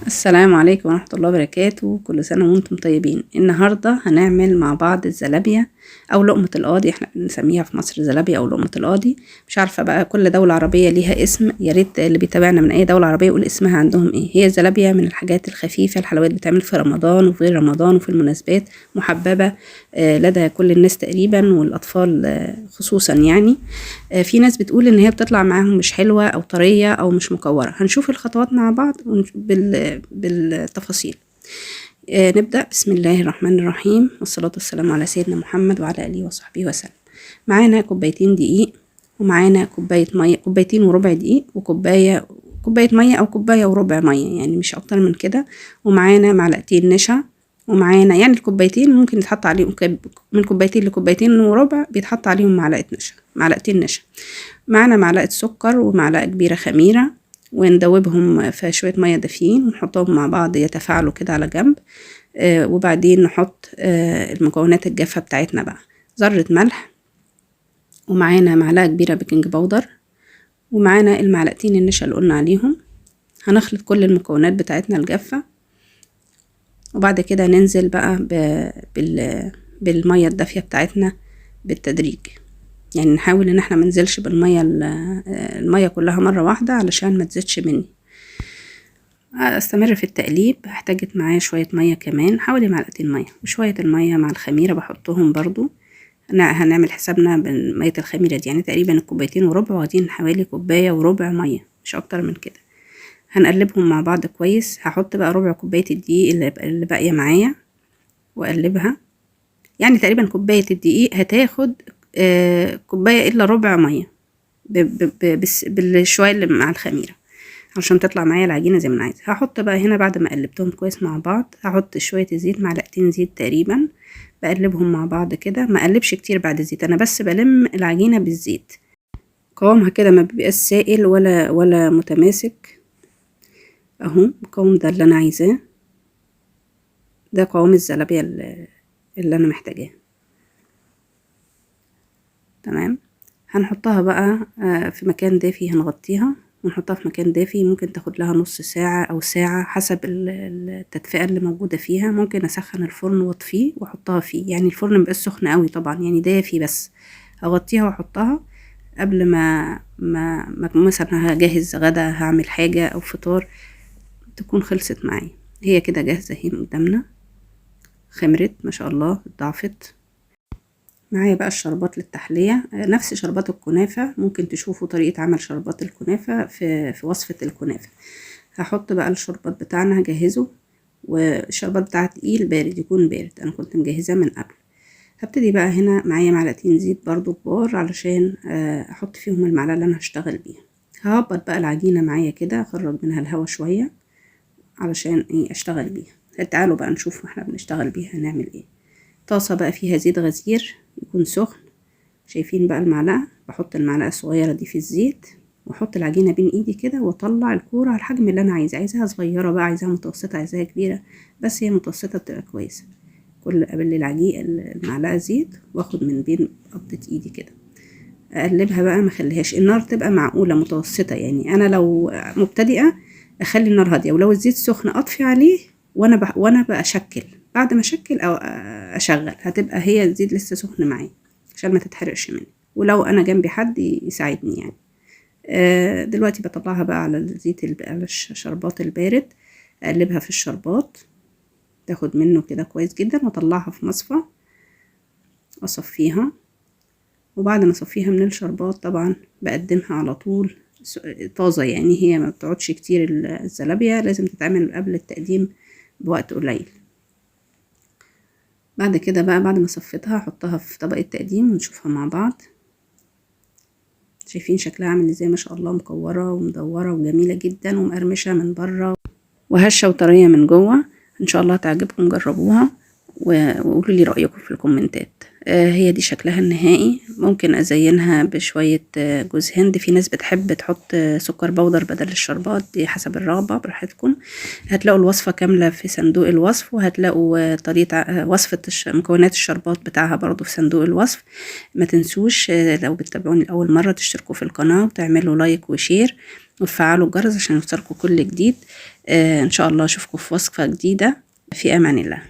السلام عليكم ورحمة الله وبركاته. كل سنة وانتم طيبين. النهاردة هنعمل مع بعض الزلابية او لقمة القاضي، احنا بنسميها في مصر زلابية او لقمة القاضي. مش عارفة بقى كل دولة عربية ليها اسم، يا ريت اللي بيتابعنا من اي دولة عربية يقول اسمها عندهم ايه. هي الزلابية من الحاجات الخفيفة، الحلويات بتعمل في رمضان وفي غير رمضان وفي المناسبات، محببة لدى كل الناس تقريبا والاطفال خصوصا. يعني في ناس بتقول ان هي بتطلع معاهم مش حلوة او طرية او مش مكورة. هنشوف الخطوات مع بعض بالتفاصيل. نبدأ بسم الله الرحمن الرحيم، والصلاة والسلام على سيدنا محمد وعلى آله وصحبه وسلم. معانا كوبايتين دقيق، ومعانا كوباية مية، كوبايتين وربع دقيق، وكوباية مية أو كوباية وربع مية، يعني مش أكتر من كده. ومعانا معلقتين نشا، ومعانا يعني الكوبايتين ممكن يتحط عليهم من كوبايتين لكوبايتين وربع بيتحط عليهم معلقة نشا، معلقتين نشا. معانا معلقة سكر ومعلقة كبيرة خميرة، وندوبهم في شوية مية دافيين ونحطهم مع بعض يتفاعلوا كده على جنب. وبعدين نحط المكونات الجافة بتاعتنا بقى، ذرة ملح، ومعانا معلقة كبيرة baking powder، ومعانا المعلقتين النشا اللي قلنا عليهم. هنخلط كل المكونات بتاعتنا الجافة، وبعد كده ننزل بقى بالمية الدافية بتاعتنا بالتدريج. يعني نحاول ان احنا منزلش بالمية المية كلها مرة واحدة علشان ما تزيدش مني. استمر في التقليب. احتاجت معايا شوية مية كمان، حوالي معلقتين مية، وشوية المية مع الخميرة بحطهم برضو. هنعمل حسابنا بمية الخميرة دي، يعني تقريبا الكوبايتين وربع واخدين حوالي كوباية وربع مية، مش اكتر من كده. هنقلبهم مع بعض كويس. هحط بقى ربع كوباية الدقيق اللي باقية معايا واقلبها. يعني تقريبا كوباية الدقيق هتاخد كوباية الا ربع مية بالشوية اللي مع الخميرة عشان تطلع معايا العجينة زي ما انا عايزة. هحط بقى هنا بعد ما قلبتهم كويس مع بعض، هحط شوية زيت، معلقتين زيت تقريبا، بقلبهم مع بعض كده. ما اقلبش كتير بعد الزيت، انا بس بلم العجينة بالزيت. قوامها كده ما بيبقاش سائل ولا متماسك اهو. القوام ده اللي انا عايزاه، ده قوام الزلابية اللي انا محتاجاه. تمام. هنحطها بقى في مكان دافي، هنغطيها ونحطها في مكان دافي. ممكن تاخد لها نص ساعة او ساعة حسب التدفئة اللي موجودة فيها. ممكن اسخن الفرن واطفيه واحطها فيه، يعني الفرن مبقاش سخن قوي طبعا، يعني دافي بس. اغطيها واحطها قبل ما مثلا هجهز غدا، هعمل حاجة او فطار، تكون خلصت معايا. هي كده جاهزة اهي قدامنا، خمرت ما شاء الله، اتضاعفت معايا. بقى الشربات للتحلية، نفس شربات الكنافة. ممكن تشوفوا طريقة عمل شربات الكنافة في وصفة الكنافة. هحط بقى الشربات بتاعنا، هجهزه. والشربات بتاعه تقيل بارد، يكون بارد، انا كنت مجهزاه من قبل. هبتدي بقى هنا معايا معلقتين زيت برضو كبار علشان احط فيهم المعلقة اللي انا هشتغل بيها. ههبط بقى العجينة معايا كده، اخرج منها الهوا شوية علشان اشتغل بيها. تعالوا بقى نشوف احنا بنشتغل بيها هنعمل ايه. طاسة بقى فيها زيت غزير يكون سخن. شايفين بقى المعلقة، بحط المعلقة الصغيرة دي في الزيت واحط العجينة بين ايدي كده، واطلع الكورة على الحجم اللي انا عايزاه. عايزاها صغيرة بقى، عايزاها متوسطة، عايزاها كبيرة، بس هي متوسطة بتبقى كويسة. كل قبل العجينة المعلقة زيت، واخد من بين قبضة ايدي كده، اقلبها بقى، ما اخليهاش النار تبقى معقولة متوسطة. يعني انا لو مبتدئة اخلي النار هادية، ولو الزيت سخن اطفي عليه وانا بشكل. بعد ما اشكل او اشغل هتبقى هي الزيت لسه سخن معايا عشان ما تتحرقش مني، ولو انا جنبي حد يساعدني يعني. دلوقتي بطلعها بقى على الزيت على الشربات البارد، اقلبها في الشربات تاخد منه كده كويس جدا، واطلعها في مصفى اصفيها. وبعد ما اصفيها من الشربات طبعا بقدمها على طول طازة، يعني هي ما بتقعدش كتير. الزلابية لازم تتعمل قبل التقديم بوقت قليل. بعد كده بقى بعد ما صفيتها احطها في طبق التقديم ونشوفها مع بعض. شايفين شكلها عامل ازاي؟ ما شاء الله، مكورة ومدورة وجميلة جدا، ومقرمشة من بره وهشة وطرية من جوه. ان شاء الله تعجبكم، جربوها وقولوا لي رأيكم في الكومنتات. هي دي شكلها النهائي. ممكن ازينها بشوية جوز هند، في ناس بتحب تحط سكر بودر بدل الشربات، دي حسب الرغبة، براحتكم. هتلاقوا الوصفة كاملة في صندوق الوصف، وهتلاقوا طريقة وصفة مكونات الشربات بتاعها برضو في صندوق الوصف. ما تنسوش لو بتتابعوني لأول مرة تشتركوا في القناة وتعملوا like و share وتفعلوا الجرس عشان يوصلكوا كل جديد. ان شاء الله اشوفكم في وصفة جديدة. في امان الله.